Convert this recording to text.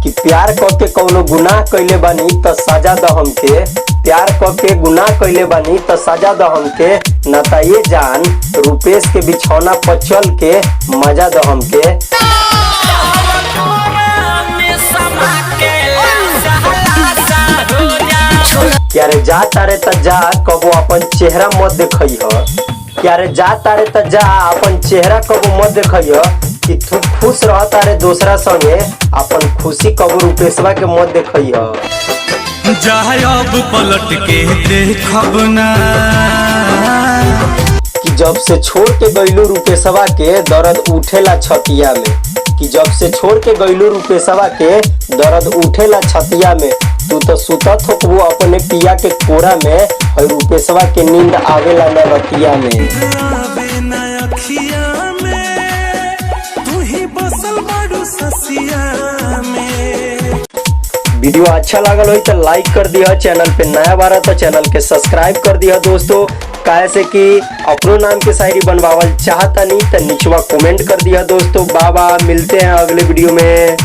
कि प्यार क के कौनो गुनाह कइले बानी त सजा द हमके, प्यार क के गुनाह कइले बानी त सजा द हमके, न त ये जान रुपेश के बिछौना पर चल के मजा द हमके। कि अरे जा तारे त जा, कबो अपन चेहरा मत देखई ह। कि अरे जा तारे त जा, अपन चेहरा कबो मत देखई ह। कि तू खुश रह तारे दोसरा संगे, अपन खुशी कबो रुपेशवा के मत देखई ह। जाए अब पलट के देखब ना। कि जब से छोड़ के गइलू रुपेशवा के, दर्द उठेला छतिया में। कि जब से छोड़ के गइलू रुपेशवा के, दर्द उठेला छतिया में। तू तो सुतत होकबू अपने पिया के कोरा में, और रुपेशवा के नींद आवेला न रतिया में। आवे ना अखिया में, तू ही बसल बाड़ू ससिया में। वीडियो अच्छा लागल हो तो लाइक कर दिया, चैनल पे नया बारा तो चैनल के सब्सक्राइब कर दिया दोस्तों। काहे से कि अपनो नाम के शायरी बनवावल चाहता नहीं तो निचवा कमेंट कर दिया दोस्तों। बाबा मिलते हैं अगले वीडियो में।